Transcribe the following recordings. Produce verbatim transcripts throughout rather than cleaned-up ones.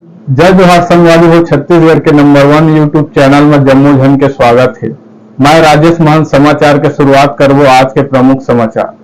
जय जोहार संगवारी हो, छत्तीसगढ़ के नंबर वन YouTube चैनल में जम्मो झन के स्वागत हे। मैं राजेश महंत समाचार के शुरुआत करबो आज के प्रमुख समाचार।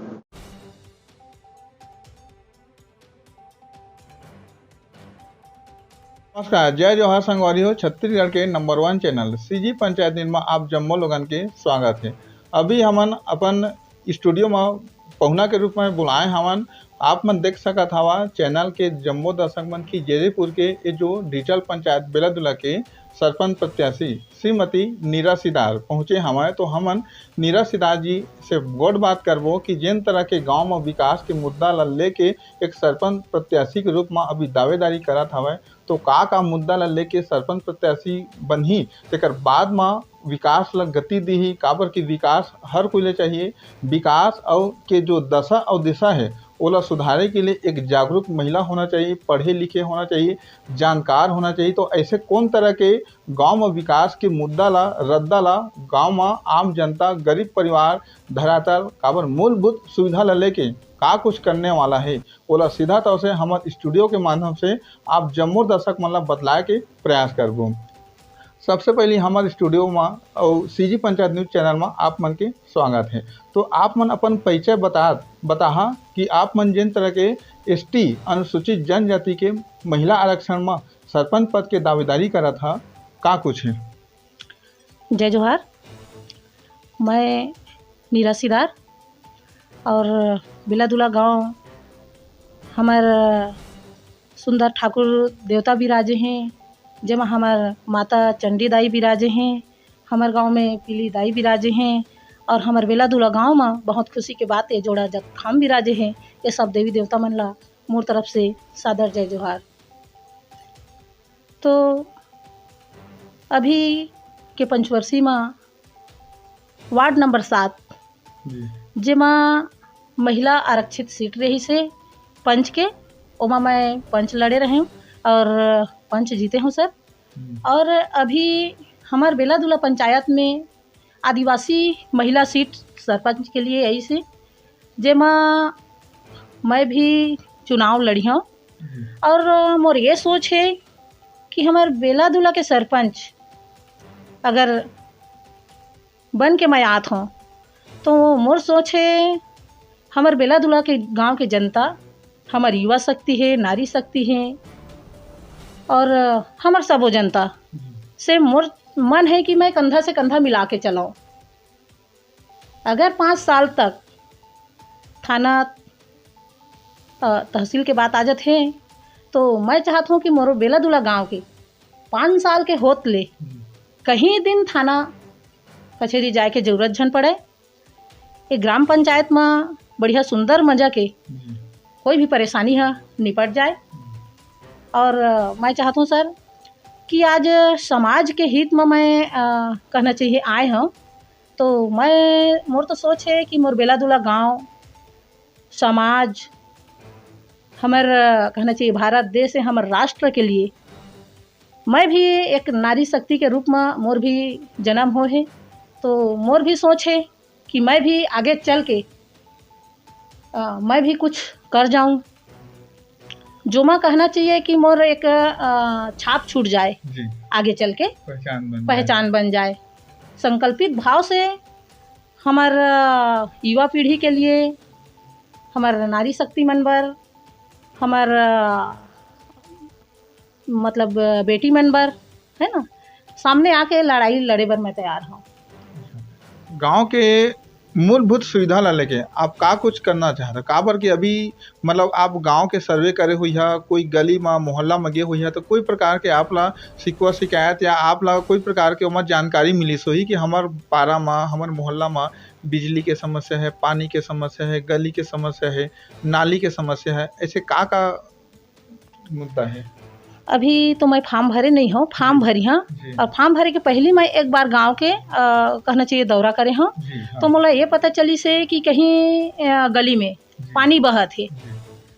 नमस्कार, जय जोहार संगवारी हो, छत्तीसगढ़ के नंबर वन चैनल सीजी पंचायत न्यूज में आप जम्मो लोगन के स्वागत हे। अभी हमन अपन स्टूडियो में पहुना के रूप में बुलाए हवन। आप मन देख सकत हवा चैनल के जम्मो दर्शक मन की जैदीपुर के ये जो डिजिटल पंचायत बेलादुला के सरपंच प्रत्याशी श्रीमती नीरा सिदार पहुँचे हवय, तो हमन नीरा सिदार जी से गोठ बात करबो कि जेन तरह के गांव में विकास के मुद्दा ला लेके एक सरपंच प्रत्याशी के रूप में अभी दावेदारी करत हवय, तो का का मुद्दा ला लेके सरपंच प्रत्याशी बनही, तेकर बाद म विकास ला गति दीही, काबर कि विकास हर कोई ले चाहिए। विकास अउ के जो दशा अउ दिशा है, ओला सुधारे के लिए एक जागरूक महिला होना चाहिए, पढ़े लिखे होना चाहिए, जानकार होना चाहिए। तो ऐसे कौन तरह के गांव में विकास के मुद्दा ला, रद्दा ला गांव में आम जनता, गरीब परिवार, धरातल, काबर मूलभूत सुविधा ला लेके का कुछ करने वाला है, ओला सीधा तौर से हमर स्टूडियो के माध्यम से आप जम्मो दर्शक मन ला बतलाए के प्रयास करबो। सबसे पहले हमर स्टूडियो मा अउ सीजी पंचायत न्यूज चैनल मा आप मन के स्वागत है। तो आप मन अपन परिचय बता, बताहा कि आप मन जेन तरह के एसटी अनुसूचित जनजाति के महिला आरक्षण मा सरपंच पद के दावेदारी करत हा, का कुछ है? जय जोहार, मैं नीरा सिदार और बिलादुला गांव हमर सुंदर ठाकुर देवता विराजे हैं, जेमा हमर माता चंडी दाई विराजे हैं, हमर गांव में पीली दाई विराजे हैं और हमर बेलादुला गांव में बहुत खुशी के बात ये जोड़ा जगत खाम विराजे हैं। ये सब देवी देवता मन ला मोर तरफ से सादर जय जोहार। तो अभी के पंचवर्षी में वार्ड नंबर सात, जी। जेमा महिला आरक्षित सीट रहिस हे पंच के, ओमा मैं पंच लड़े रहे हूँ और पंच जीते हूँ सर। हम्म। और अभी हमर बेलादुला पंचायत में आदिवासी महिला सीट सरपंच के लिए आइस हे, जेमा मैं भी चुनाव लड़ी हूँ। हम्म। और मोर ये सोच है कि हमर बेलादुला के सरपंच अगर बन के मैं आत हूँ, तो मोर सोच है, हमर बेलादुला के गांव के जनता, हमर युवा शक्ति है, नारी शक्ति है, और हमर सबो जनता से मोर मन है कि मैं कंधा से कंधा मिला के चलाऊं। अगर पाँच साल तक थाना, अ, तहसील के बात आ जात है, तो मैं चाहत हूँ कि मोरो बेलादुला गांव के पाँच साल के होत ले हम्म। कहीं दिन थाना कचहरी जाए के जरूरत झन पड़े। ये ग्राम पंचायत में बढ़िया सुंदर मजा के हम्म। कोई भी परेशानी ह निपट जाए। हम्म। और, अ, मैं चाहत हूँ सर कि आज समाज के हित में मैं, अ, कहना चाहिए आए हूँ, तो मैं, मोर तो सोच है कि मोर बेलादुला गांव, समाज, हमर, अ, कहना चाहिए भारत देश है, हमर राष्ट्र के लिए मैं भी एक नारी शक्ति के रूप में मोर भी जन्म हो है, तो मोर भी सोच है कि मैं भी आगे चल के, अ, मैं भी कुछ कर जाऊं, जो मैं कहना चाहिए कि मोर एक, अ, छाप छूट जाए जी। आगे चल के, पहचान बन जाए। पहचान बन जाए। संकल्पित भाव से हमर, अ, युवा पीढ़ी के लिए, हमर नारी शक्ति मन बर, हमर, अ, मतलब, अ, बेटी मन बर, है ना, सामने आके लड़ाई लड़े बर मैं तैयार हूँ। गांव के मूलभूत सुविधा ला लेके आप का कुछ करना चाहत हो? काबर कि अभी, मतलब, आप गांव के सर्वे करे हुई है, कोई गली मा, मोहल्ला मा गे हुई है, तो कोई प्रकार के आप ला शिकवा शिकायत या आप ला कोई प्रकार के ओमा जानकारी मिलिस होही कि हमर पारा मा, हमर मोहल्ला मा बिजली के समस्या है, पानी के समस्या है, गली के समस्या है, नाली के समस्या है, ऐसे का का मुद्दा है? अभी तो मैं फॉर्म भरे नहीं हूँ, फॉर्म जी। भरी हाँ। जी। और फॉर्म भरे के पहली मैं एक बार गांव के, अ, कहना चाहिए, दौरा करे हूँ। जी, हाँ। तो मोला ये पता चली से कि कहीं, अ, गली में जी। पानी बहत है, जी।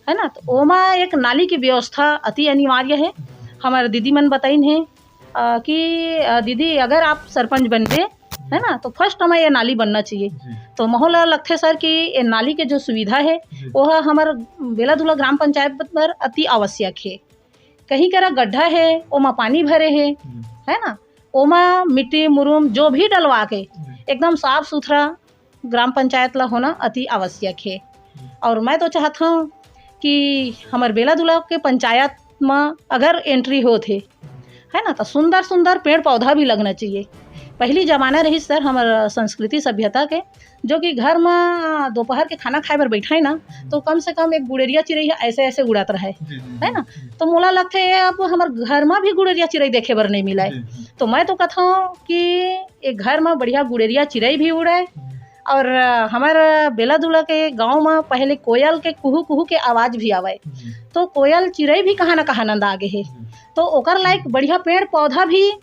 है ना, तो ओमा एक नाली की व्यवस्था अति अनिवार्य है। जी। हमारे दीदी मन बताइन है, अ, कि, अ, दीदी, अगर आप सरपंच बनबे, है ना, तो फर्स्ट हमें ये नाली बनना चाहिए। जी। तो मोला लगथे सर कि ये नाली के जो सुविधा है, जी। वो ह हमर बेलादुला ग्राम पंचायत बर अति आवश्यक है। कहीं करा गड्ढा हे, ओमा पानी भरे हे, हम्म। है ना, ओमा मिट्टी मुरुम जो भी डलवा के हम्म। एकदम साफ सुथरा ग्राम पंचायत ला होना अति आवश्यक हे। हम्म। और मैं तो चाहत हूँ कि हमर बेला दुला के पंचायत म अगर entry होत हे, है ना, तो सुंदर सुंदर पेड़ पौधा भी लगना चाहिए। पहली जमाना रही सर हमर संस्कृति सभ्यता के, जो कि घर म दोपहर के खाना खाए बर बैठे ना, हम्म। तो कम से कम एक गुड़ेरिया चिरई ह ऐसे ऐसे उड़त रहे, जी, जी, है जी, ना। जी। तो मोला लगथे, अब हमर घर म भी गुड़ेरिया चिरई देखे बर नहीं मिले। जी, जी। तो मैं तो कथौं कि एक घर म बढ़िया गुड़ेरिया चिरई भी उड़े, हम्म। और हमर बेला दुला के गांव म पहले कोयल के कुहू कुहू के आवाज भी आवे, जी। तो कोयल चिरई भी कहाँ ना कहाँ नंदा गे हे। जी। तो ओकर लायक बढ़िया पेड़ पौधा भी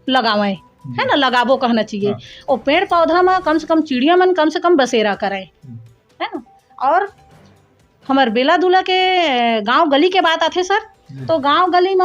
लगावे, जी। है ना, लगाबो कहना चाहिए। हाँ। और पेड़ पौधा म कम से कम चिड़िया मन कम से कम बसेरा करे, हम्म। है ना। और हमर बेला दुला के गांव गली के बात आथे सर, जी। तो गांव गली म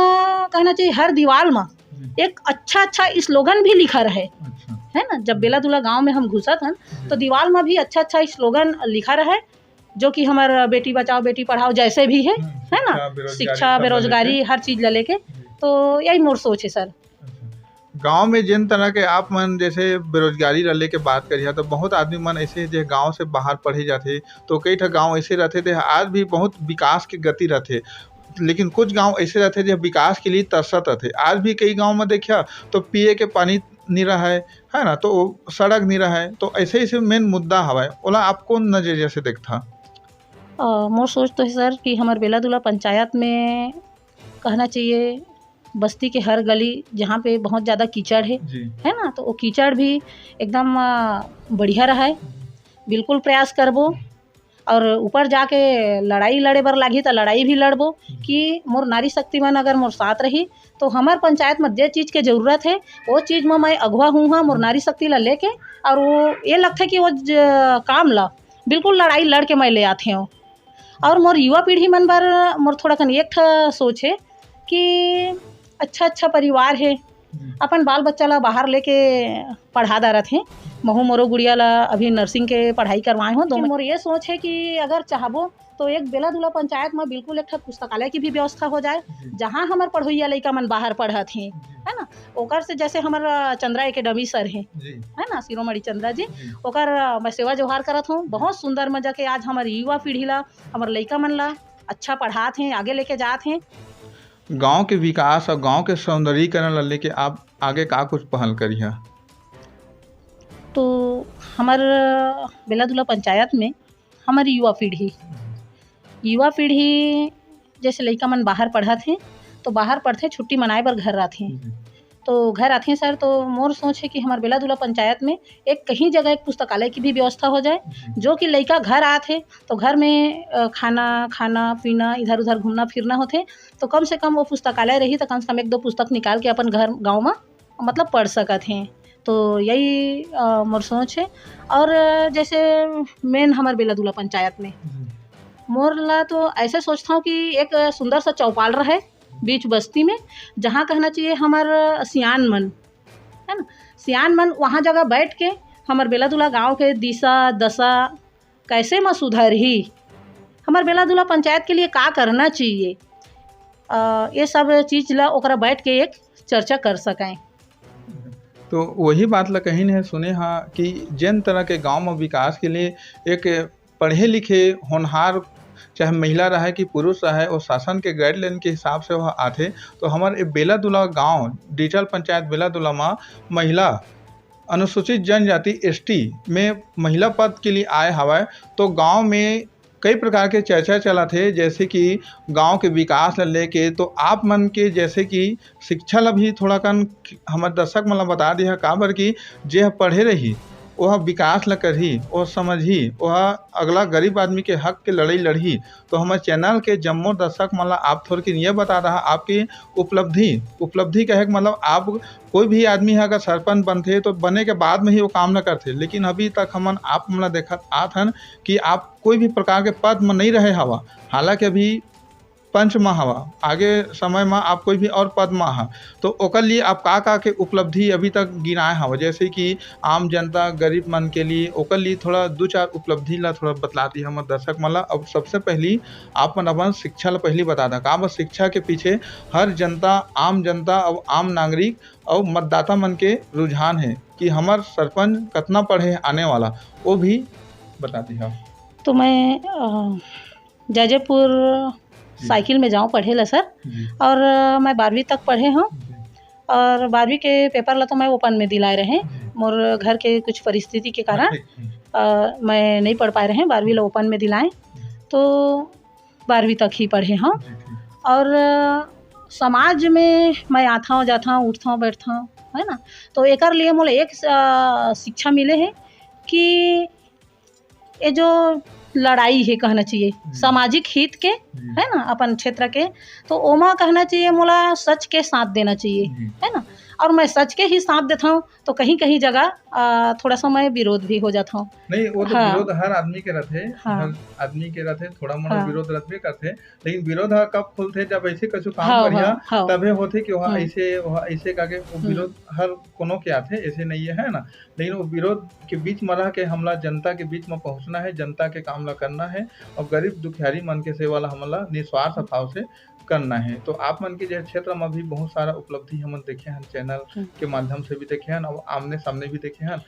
कहना चाहिए हर दीवाल म जी। एक अच्छा अच्छा slogan भी लिखा रहे, अच्छा। है ना। जब बेला दुला गांव में हम घुसत हन, जी। तो दीवाल म भी अच्छा अच्छा slogan लिखा रहे, जो कि हमर बेटी बचाओ, बेटी पढ़ाओ जैसे भी है, हम्म, है ना, शिक्षा, बेरोजगारी, शिक्षा, सब ला बेरोजगारी, लेके। हर चीज ला लेके। जी। तो यही मोर सोच है सर। अच्छा। गांव में जिन तरह के आप मन जैसे बेरोजगारी ला लेके बात करिहा, तो बहुत आदमी मन ऐसे जे गांव से बाहर पढ़े जाथे, तो कई ठा गांव ऐसे रहथे, ते आज भी बहुत विकास के गति रहथे, लेकिन कुछ गांव ऐसे रहथे, जे विकास के लिए तरसत रहथे। आज भी कई गांव में देखिया, तो पिए के पानी नी रहय, है ना, तो सड़क नी रहय, तो ऐसे, ऐसे main मुद्दा हवय, ओला आप कौन नजरिया से देखथा? अ, मोर सोच तो है सर कि हमर बेला दुला पंचायत में कहना चाहिए, बस्ती के हर गली जहाँ पे बहुत ज़्यादा कीचड़ है, जी। है ना, तो वो कीचड़ भी एकदम, अ, बढ़िया रहय। बिल्कुल प्रयास करबो। और ऊपर जाके लड़ाई लड़े बर लागही, त लड़ाई भी लड़बो कि मोर नारी शक्ति मन अगर मोर साथ रही, तो हमर पंचायत म जे चीज के जरूरत है, वो चीज म मैं अगुवा हूँ, हाँ, मोर नारी शक्ति ला लेके। और वो ये लगथे कि वो ज-, काम ला बिल्कुल लड़ाई लड़ के मैं ले आथे हूँ। और मोर युवा पीढ़ी मन बर मोर थोड़ा कन एक ठा सोच है कि अच्छा अच्छा परिवार है, हम्म। अपन बाल बच्चा ला बाहर लेके पढ़ा डारत हे। महू मोरो गुड़िया ला अभी nursing के पढ़ाई करवाए हो। तो मोर ये सोच है कि अगर चाहबो तो एक बेला दुला पंचायत में बिल्कुल एक ठा पुस्तकालय की भी व्यवस्था हो जाए, जी। जहाँ हमर पढ़ोइया लइका मन बाहर पढ़त हे, जी। है ना। ओकर से जैसे हमर, अ, चंद्रा एकेडमी सर हे, जी। है ना, शिरोमणि चंद्रा जी, जी। ओकर, अ, मैं सेवा जोहार करत हूँ। बहुत सुंदर मजा के आज हमर युवा पीढ़ी ला, हमर लइका मन ला अच्छा पढ़ात हे, आगे लेके जात हे। गांव के विकास और गांव के सौंदर्यीकरण ला लेके आप आगे का कुछ पहल करिहा? तो हमर बेला दुला पंचायत में हमर युवा पीढ़ी, युवा पीढ़ी जैसे लइका मन बाहर पढ़त हे, तो बाहर पढ़थे, छुट्टी मनाए बर घर आथे। हम्म। तो घर आथे सर, तो मोर सोच है कि हमर बेला दुला पंचायत में एक कहीं जगह एक पुस्तकालय की भी व्यवस्था हो जाए, हम्म। जो कि लइका घर आथे, तो घर में, अ, खाना, खाना, पीना, इधर उधर घूमना फिरना होथे, तो कम से कम वो पुस्तकालय रही, तो कम से कम एक दो पुस्तक निकाल के अपन घर, गाँव में, मतलब, पढ़ सकत हे। तो यही, अ, मोर सोच है। और जैसे main हमर बेला दुला पंचायत में, हम्म। मोर ला तो ऐसे सोचता हूँ कि एक सुंदर सा चौपाल रहे बीच बस्ती में, जहाँ कहना चाहिए हमर सियान मन, है ना, सियान मन वहाँ जगह बैठ के हमर बेला दुला गाँव के दिशा दशा कैसे म सुधरही, हमर बेला दुला पंचायत के लिए का करना चाहिए, अ, ये सब चीज ला ओकरा बैठ के एक चर्चा कर सकें। तो वही बात ला कहीं ने सुने हा कि जेन तरह के गांव में विकास के लिए एक पढ़े लिखे होनहार, चाहे महिला रहे कि पुरुष रहे, वो शासन के guideline के हिसाब से वह आथे। तो हमर ए बेला दुला गांव, डिजिटल पंचायत बेला दुला में महिला अनुसूचित जनजाति, S T, में महिला पद के लिए आए हवय, तो गांव में कई प्रकार के चर्चा चलत हे, जैसे कि गांव के विकास ल लेके। तो आप मन के जैसे कि शिक्षा ल भी थोड़ा कन हमर दर्शक मन ल बता दिहा, काबर कि जे ह पढ़े रही, ओह विकास ल करही, ओह समझही, ओह अगला गरीब आदमी के हक के लड़ाई लड़ही। तो हमर channel के जम्मो दर्शक मन ल आप थोरकिन ये बता दहा, आपकी उपलब्धि, उपलब्धि कहे के मतलब आप कोई भी आदमी ह अगर सरपंच बनथे तो बने के बाद में ही वो काम ल करथे, लेकिन अभी तक हमन आप मन ल देखत आत हन कि आप कोई भी प्रकार के पद म नइ रहे हवा। हालांकि अभी पंच मा हवा, आगे समय मा आप कोई भी और पद मा हा, तो ओकर लिए आप का-का के उपलब्धि अभी तक गिनाए हव? जैसे कि आम जनता, गरीब मन के लिए, ओकर लिए थोड़ा दू चार उपलब्धि ला थोड़ा बतला दी हमर दर्शक मन ला। अब सबसे पहली आप मन अपन शिक्षा ला पहली बता दा। काबर शिक्षा के पीछे हर जनता, आम जनता अउ आम नागरिक अउ मतदाता मन के रुझान हे कि हमर सरपंच कतना पढ़े हे आने वाला, वो भी बता दी हव। तो मैं, अ, जैजेपुर जी। साइकिल में जाऊँ पढ़े ला सर, जी। और, अ, मैं बारहवीं तक पढ़े हूँ जी। और बारहवीं के पेपर ला तो मैं ओपन में दिलाए रहे। जी। मोर घर के कुछ परिस्थिति के कारण, अच्छा, हम्म। अ, मैं नहीं पढ़ पाए रहे, बारहवीं ला ओपन में दिलाए। हम्म। तो बारहवीं तक ही पढ़े हूँ। जी, ठीक। और, अ, समाज में मैं आथव, जाथव, उठथव, बैठथव, है ना? तो एकर लिए मोला एक, अ, शिक्षा मिले हे कि ये जो लड़ाई हे, कहना चाहिए, जी। सामाजिक हित के, जी। है ना, अपन क्षेत्र के, तो ओमा, कहना चाहिए, मोला सच के साथ देना चाहिए, जी। है ना? और मैं सच के ही साथ देथव, तो कहीं-कहीं जगह, अ, थोड़ा सा मैं विरोध भी हो जाथव। नहीं, वो तो हाँ। विरोध हर आदमी के रथे, हाँ। हर आदमी के रथे, थोड़ा मोड़ा हाँ। विरोध रथबे करथे, लेकिन विरोध ह कब खुलथे, जब ऐसे कछु काम हाँ, करिहा, हाँ, हाँ। तभे होथे कि ओहा हम्म। ऐसे, ओहा ऐसे करके वो हम्म। विरोध हर कोनो के आथे, ऐसे नहीं है, है ना? लेकिन वो विरोध के बीच में रह के हमला जनता के बीच में पहुंचना है, जनता के काम ला करना है और गरीब दुखियारी मन के सेवा ला हमला निस्वार्थ भाव से करना है। तो आप मन के जे क्षेत्र में भी बहुत सारा उपलब्धि हमन देखे हन, चैनल हम्म। के माध्यम से भी देखे हन और आमने सामने भी देखे हन।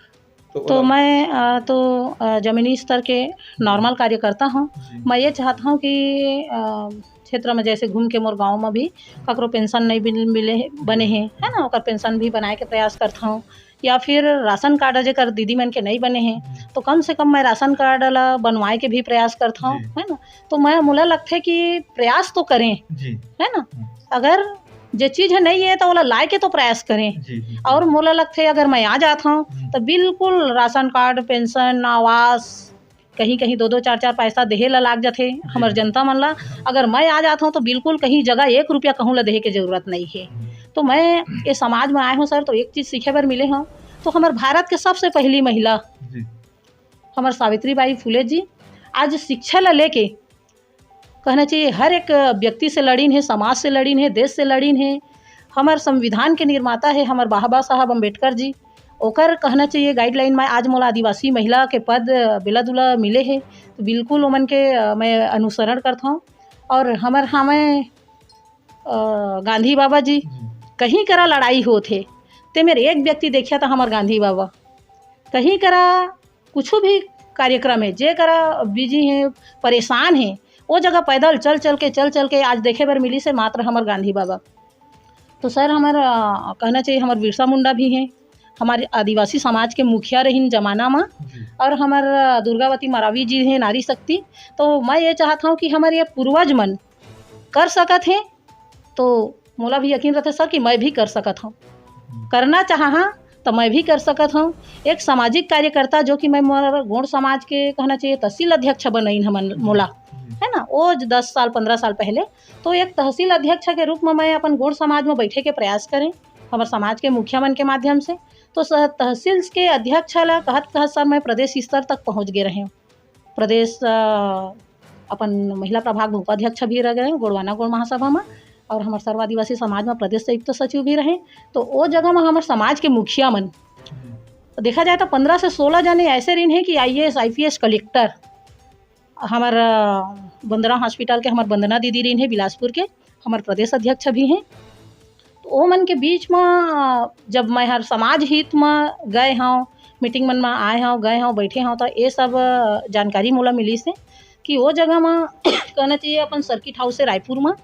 तो तो ओला मैं, अ, तो, अ, जमीनी स्तर के नॉर्मल कार्यकर्ता हूँ। जी। मैं ये चाहत हूँ कि, अ, क्षेत्र में जैसे घूम के मोर गाँव में भी ककरो पेंशन नहीं मिल-, मिले हे, बने हे, है ना, ओकर पेंशन भी बनाए के प्रयास करत हूँ। या फिर राशन कार्ड जेकर दीदी मन के नहीं बने हे, जी। तो कम से कम मैं राशन कार्ड ला बनवाए के भी प्रयास करत हूँ, जी। है ना। तो मैं, मोला लगथे कि प्रयास तो करें, जी। है ना। हम्म। अगर जे चीज है नहीं है तो ओला लाए के तो प्रयास करें। जी, जी। और मोला लगथे अगर मैं आ जात हूँ हम्म। तो बिल्कुल राशन कार्ड, पेंशन, आवास, कहीं-कहीं दो दो चार चार पैसा देहे ला लाग जाथे जी। हमर जनता मन ला। अगर मैं आ जात हूँ तो बिल्कुल कहीं जगह एक रुपया कहूँ ला देहे के जरूरत नहीं है। हम्म। तो मैं ये समाज में आए हूँ सर, तो एक चीज सीखे बर मिले हूँ, तो हमर भारत के सबसे पहली महिला जी। हमर सावित्री बाई फुले जी आज शिक्षा ला लेके, कहना चाहिए, हर एक व्यक्ति से लड़ीन हे, समाज से लड़ीन हे, देश से लड़ीन हे। हमर संविधान के निर्माता हे हमर बाबा साहब अम्बेडकर जी। ओकर, कहना चाहिए, गाइडलाइन में आज मोला आदिवासी महिला के पद बेला दुला मिले हे, तो बिल्कुल ओमन के, अ, मैं अनुसरण करत हूँ। और हमर, हमें, अ, गांधी बाबा जी, जी। कहीं करा लड़ाई होत हे, ते मेर एक व्यक्ति देखिया था हमर गांधी बाबा। कहीं करा कुछ भी कार्यक्रम है, जे करा बिजी है, परेशान है, वो जगह पैदल चल चल के, चल चल के आज देखे बर मिली से मात्र हमर गांधी बाबा। तो सर, हमर, अ, कहना चाहिए, हमर बिरसा मुंडा भी हैं, हमारे आदिवासी समाज के मुखिया रहिन जमाना में, जी। और हमर, अ, दुर्गावती मरावी जी हैं, नारी शक्ति। तो मैं ये चाहत हूँ कि हमर ये पूर्वज मन कर सकत हैं, तो मोला भी यकीन रहथे सर कि मैं भी कर सकत हूँ, करना चाहा तो मैं भी कर सकत हूँ। एक सामाजिक कार्यकर्ता, जो कि मैं मोर गोंड समाज के, कहना चाहिए, तहसील अध्यक्ष बनइन हमन मोला, है ना, वो ज-, दस साल, पन्द्रह साल पहले। तो एक तहसील अध्यक्ष के रूप में मैं अपन गोंड समाज में बैठे के प्रयास करें, हमर समाज के मुखिया मन के माध्यम से। तो स-, तहसील के अध्यक्ष ला कहत कहत सर मैं प्रदेश स्तर तक पहुँच गए रहे हूँ। प्रदेश, अ, अपन महिला प्रभाग में उपाध्यक्ष भी रह गए, गोंडवाना गोंड महासभा में, और हमर सर्व आदिवासी समाज में प्रदेश संयुक्त सचिव भी रहे। तो वो जगह में हमर समाज के मुखिया मन, देखा जाए तो पन्द्रह से सोलह जने ऐसे रहिन हे कि आईएएस, आईपीएस, कलेक्टर, हमर, अ, वंदना हॉस्पिटल के हमर वंदना दीदी रहिन हे बिलासपुर के, हमर प्रदेश अध्यक्ष भी हैं। तो ओ मन के बीच म, अ, जब मैं हर समाज हित म गए हौं, मीटिंग मन म आए हौं, गए हौं, बैठे हौं, तो ये सब, अ, जानकारी मोला मिलिस हे कि वो जगह म कहना चाहिए अपन सर्किट हाउस हे रायपुर म,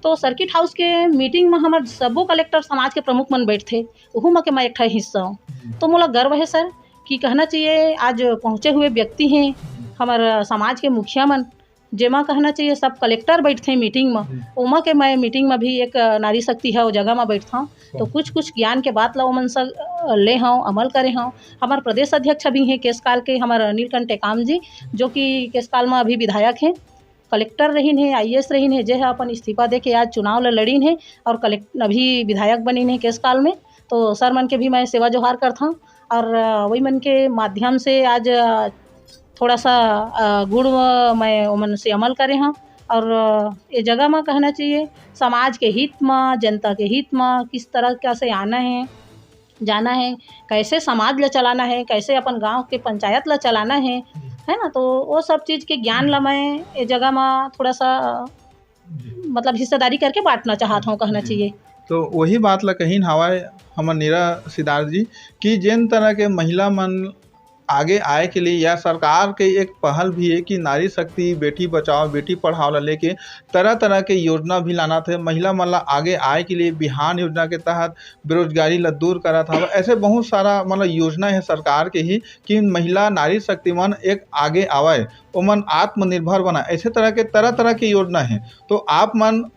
तो सर्किट हाउस के मीटिंग म हमर सबो कलेक्टर समाज के प्रमुख मन बैठथे, ओहू म के मैं एक ठा हिस्सा हौं। जी। तो मोला गर्व हे सर कि कहना चाहिए आज पहुँचे हुए व्यक्ति हैं, जी। हमर समाज के मुखिया मन, जेमा कहना चाहिए सब कलेक्टर बैठथे मीटिंग म, जी। ओमा के मैं मीटिंग म भी एक, अ, नारी शक्ति हे, ओ जगह म बैठथौं। तो जी। कुछ-कुछ ज्ञान के बात ला ओमन स-, अ, ले हौं, अमल करे हौं। हमर प्रदेश अध्यक्ष भी हे केशकाल के, हमर नीलकंठ टेकाम जी, जो कि केशकाल म अभी विधायक हे, कलेक्टर रहिन हे, आईएएस रहिन हे, जे ह अपन इस्तीफा दे के आज चुनाव ल लड़िन हे और कलेक्ट-, अभी विधायक बनिन हे केशकाल में। तो सर मन के भी मैं सेवा जोहार करथौं और, अ, वही मन के माध्यम से आज, अ, थोड़ा सा, अ, गुण, अ, मैं ओमन से अमल करे हौं। और ये जगह म कहना चाहिए, समाज के हित म, जनता के हित म किस तरह का से आना है, जाना है, कैसे समाज ल चलाना है, कैसे अपन गाँव के पंचायत ल चलाना है, है ना? तो वो सब चीज़ के ज्ञान ल मैं ये जगह म थोड़ा सा, जी। मतलब, हिस्सेदारी करके बाँटना चाहत हूँ, कहना जी। चाहिए। तो वही बात ल कहिन हवय हमर नीरा सिद्धार्थ जी कि जेन तरह के महिला मन आगे आए के लिए या सरकार के एक पहल भी है कि नारी शक्ति, बेटी बचाओ, बेटी पढ़ाओ ला लेके तरह-तरह के योजना भी लानत हे। महिला मन ला आगे आए के लिए बिहान योजना के तहत बेरोजगारी ला दूर करत हवय। ऐसे बहुत सारा, मतलब, योजना है सरकार के ही कि महिला नारी शक्ति मन एक आगे आवय, ओमन आत्मनिर्भर बना। ऐसे तरह के तरह-तरह के योजना है। तो आप मन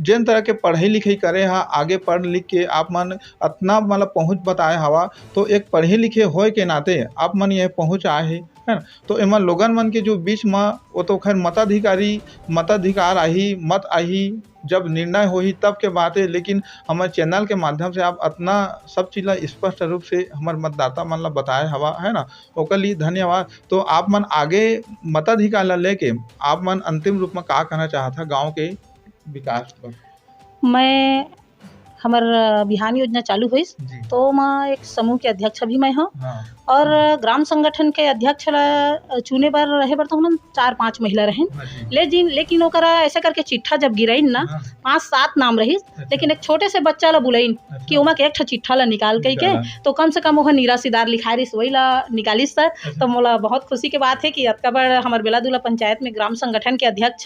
जेन तरह के पढ़ई लिखई करे हा, आगे पढ़ लिख के आप मन अतना, मतलब, पहुँच बताए हवा, तो एक पढ़े लिखे होए के नाते आप मन ये पहुँच आए हे, है ना? तो एमा लोगन मन के जो बीच म, वो तो खैर मताधिकारी, मताधिकार आही, मत आही, जब निर्णय होही तब के बात है, लेकिन हमर चैनल के माध्यम से आप अतना सब चीज ला स्पष्ट रूप से हमर मतदाता मन ला बताए हवा, है ना? ओकर लिए धन्यवाद। तो आप मन आगे मताधिकार ला लेके आप मन अंतिम रूप म का कहना चाहत हा गाँव के विकास बर? मैं, हमर बिहान योजना चालू होइस, जी। तो ओमा एक समूह के अध्यक्ष भी मैं हूँ। हाँ। और ग्राम संगठन के अध्यक्ष ला चुने बर, रहे बर तो हमन चार पांच महिला रहेन। हाँ जी। ले जिन, लेकिन ओकरा ऐसे करके चिट्ठा जब गिराइन ना, हाँ। पांच सात नाम रहिस, अच्छा। लेकिन एक छोटे से बच्चा ला बुलाइन अच्छा। कि ओमा के एक ठा चिट्ठा ला निकाल कहि के, निकाला। तो कम से कम ओह नीरा सिद्धार्थ लिखाए रहिस, वही ला निकालिस सर। अच्छा। तो मोला बहुत खुशी के बात है कि अतका बड़ हमर बेलादुला पंचायत में ग्राम संगठन के अध्यक्ष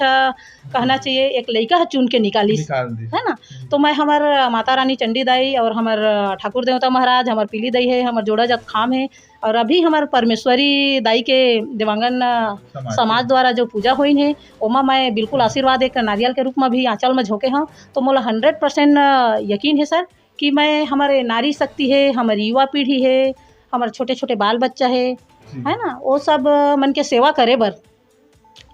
कहना चाहिए, एक लइका ह चुन के निकालिस, निकाल दिस। है ना? हम्म। तो मैं हमर माता रानी चंडी दाई और हमर ठाकुर देवता महाराज, हमर पीली दाई है, हमर जोड़ा जतखाम है, और अभी हमर परमेश्वरी दाई के देवांगन समाज समाज के। द्वारा जो पूजा होइन है, ओमा मैं बिल्कुल हाँ। आशीर्वाद एक नारियल के रूप में भी आंचल में झोंके हूँ। तो मोला हंड्रेड परसेंट यकीन है सर कि मैं, हमर नारी शक्ति है, हमर युवा पीढ़ी है, हमर छोटे-छोटे बाल बच्चा है, जी। है ना? वो सब मन के सेवा करे बर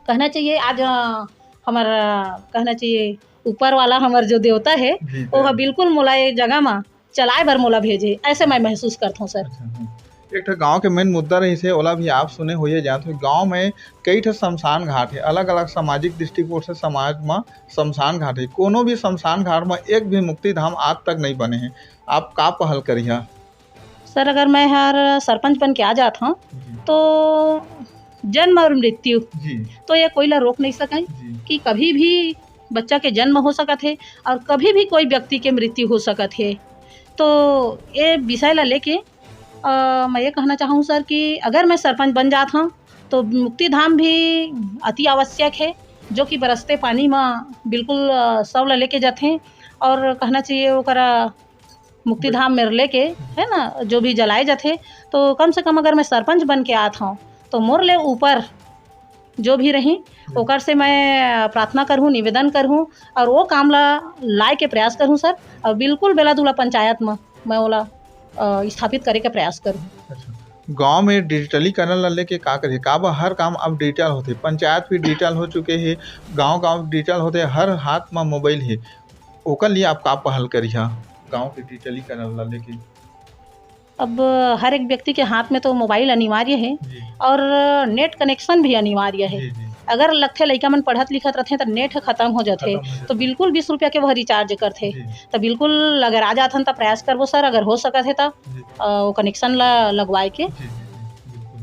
कहना चाहिए। आज, अ, हमर, अ, कहना चाहिए, ऊपर वाला हमर जो देवता है, जी, वो ह जी। बिल्कुल मोला ये जगह मा चलाए बर मोला भेजे, ऐसे मैं महसूस करत हूँ सर। अच्छा, हम्म। एक ठो गांव के मेन मुद्दा रहिस हे, ओला भी आप सुने होइए जानत हो। गांव में कई ठो शमशान घाट है, अलग-अलग सामाजिक दृष्टिकोण से समाज में शमशान घाट है। कोनो भी शमशान घाट में एक भी मुक्ति धाम आज तक नहीं बने हैं। आप का पहल करिहा? सर, अगर मैं हर सरपंच बन के आ जात हूँ, जी। तो जन्म और मृत्यु जी। तो ये कोई ला रोक नहीं सके जी। कि कभी भी बच्चा के जन्म हो सकत है और कभी भी कोई व्यक्ति के मृत्यु हो सकत है। तो ये विषय ला लेके, अ, मैं ये कहना चाहूँ सर कि अगर मैं सरपंच बन जात हूँ, तो मुक्ति धाम भी अति आवश्यक है, जो कि बरसते पानी में बिल्कुल, अ, शव ला लेके जाते हैं और कहना चाहिए ओकरा मुक्ति धाम में लेके, है ना, जो भी जलाए जाथे, तो कम से कम अगर मैं सरपंच बन के आत हूँ, तो मोर ले ऊपर जो भी रही, हम्म। ओकर से मैं प्रार्थना करहूँ, निवेदन करहूँ और वो काम ला लाए के प्रयास करहूँ सर। और बिल्कुल बेलादुला पंचायत में मैं ओला, अ, स्थापित करे के प्रयास करहूँ। अच्छा, गांव में डिजिटलीकरण ला लेके का करिए? काबर हर काम अब डिजिटल होथे, पंचायत भी डिजिटल हो चुके हे, गांव-गांव डिजिटल होथे, हर हाथ में मोबाइल हे। ओकर लिए आप का पहल करिहा गांव के डिजिटलीकरण ला लेके? अब हर एक व्यक्ति के हाथ में तो मोबाइल अनिवार्य है जी। और नेट कनेक्शन भी अनिवार्य है। जी, जी। अगर लगथे लइका मन पढ़त लिखत रथे त नेट ह खत्म हो जाथे, खत्म हो जाथे। तो बिल्कुल बीस रुपया के वह रिचार्ज करथे। जी। तो बिल्कुल अगर आ जाथन त प्रयास करबो सर, अगर हो सकत हे त, जी। अ, वो कनेक्शन ला लगवाए के। जी, जी, जी, बिल्कुल।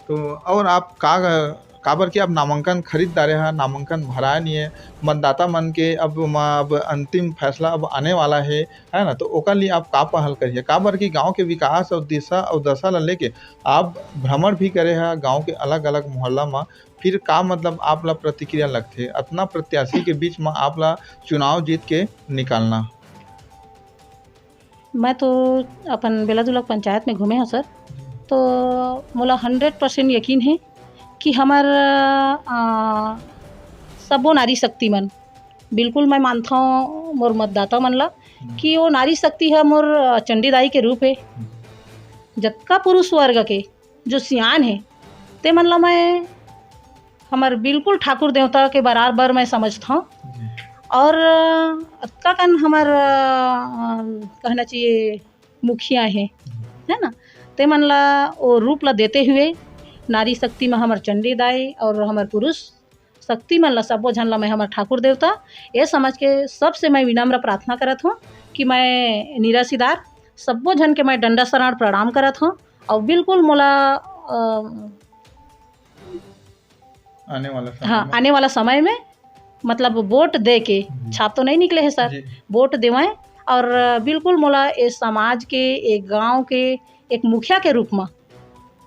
तो और आप का, काबर कि अब नामांकन खरीद डारे हा, नामांकन भराए नहीं है, मतदाता मन के अब मा-, अब अंतिम फैसला अब आने वाला है, है ना? तो ओकर लिए आप का पहल करिए? काबर कि गांव के विकास और दिशा और दशा ला लेके आप भ्रमण भी करे हा गांव के अलग-अलग मोहल्ला मा, फिर का, मतलब, आप ला प्रतिक्रिया लगथे? अतना प्रत्याशी के बीच मा आप ला चुनाव जीत के निकालना। मैं तो अपन बेलादुला पंचायत में घूमे हव सर, तो मोला हंड्रेड परसेंट यकीन हे कि हमर, अ, सबो नारी शक्ति मन, बिल्कुल मैं मानथव मोर मतदाता मन ला हम्म। कि वो नारी शक्ति ह मोर, अ, चंडी दाई के रूप हे। हम्म। जतका पुरुष वर्ग के जो सियान हे, ते मन ला मैं हमर बिल्कुल ठाकुर देवता के बराबर मैं समझथव। जी। और अतका कन हमर, अ, कहना चाहिए मुखिया हे, जी। है ना? ते मन ला वो रूप ला देते हुए नारी शक्ति में हमर चंडी दाई और हमर पुरुष शक्ति मन ला, सब्बो झन ला मैं हमर ठाकुर देवता, ये समाज के सबसे मैं विनम्र प्रार्थना करत हूँ कि मैं निराशीदार सब्बो झन के मैं डंडा शरण प्रणाम करत हूँ। और बिल्कुल मोला अ, आने वाला समय हाँ, में। आने वाला समय में मतलब वोट दे के, जी। छाप तो नहीं निकले है सर, जी। वोट देवैं और बिल्कुल मोला ए समाज के, एक गांव के एक मुखिया के रूप में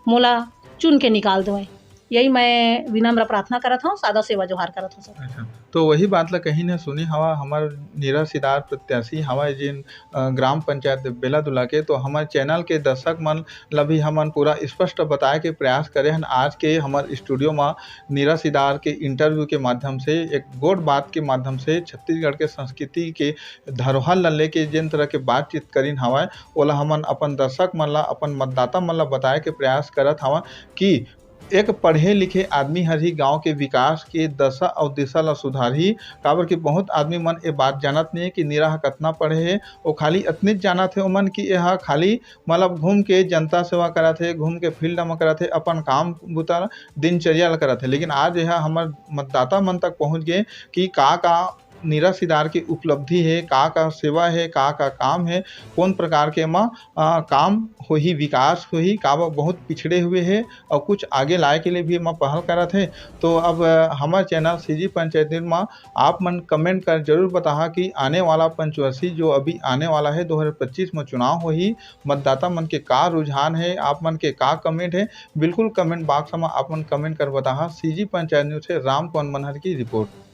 मोला चुन के निकाल देवैं। यही मैं विनम्र प्रार्थना करत हूँ, सादा सेवा जोहार करत हूँ सर। अच्छा, तो वही बात ला कहीं न सुनी हवा हमर निराशीदार प्रत्याशी हवा जिन अ, ग्राम पंचायत बेलादुला के, तो हमर चैनल के दर्शक मन ला भी हमन पूरा स्पष्ट बताए के प्रयास करे हन। आज के हमर स्टूडियो म निराशीदार के इंटरव्यू के माध्यम से, एक गोठ बात के माध्यम से छत्तीसगढ़ के संस्कृति के धरोहर ला लेके जेन तरह के बातचीत करिन हवय, ओला हमन अपन दर्शक मन ला, अपन मतदाता मन ला बताए के प्रयास करत हवन कि एक पढ़े लिखे आदमी हर ही गांव के विकास के दशा अउ दिशा ला सुधारही, काबर कि बहुत आदमी मन ए बात जानत नहीं है कि निरा ह कतना पढ़े हे। वो खाली अतनेच जानत हे ओमन कि एहा खाली मतलब घूम के जनता सेवा करत हे, घूम के फील्ड म करत हे, अपन काम बुता ला, दिनचर्या ला करत हे। लेकिन आज एहा हमर मतदाता मन तक पहुंच गए कि का का निराशीदार के उपलब्धि हे, का का सेवा हे, का का काम हे, कौन प्रकार के एमा अ, काम होही, विकास होही, काबर बहुत पिछड़े हुए हे और कुछ आगे लाए के लिए भी एमा पहल करत हे। तो अब अ, हमर चैनल सीजी पंचायत न्यूज मा आप मन कमेंट कर जरूर बताहा कि आने वाला पंचवर्षी जो अभी आने वाला है दो हज़ार पच्चीस में चुनाव होही, मतदाता मन के का रुझान है, आप मन के का कमेंट है, बिल्कुल कमेंट बॉक्स में आप मन कमेंट कर बताहा। सीजी पंचायत न्यूज से राम पवन मनहर की रिपोर्ट।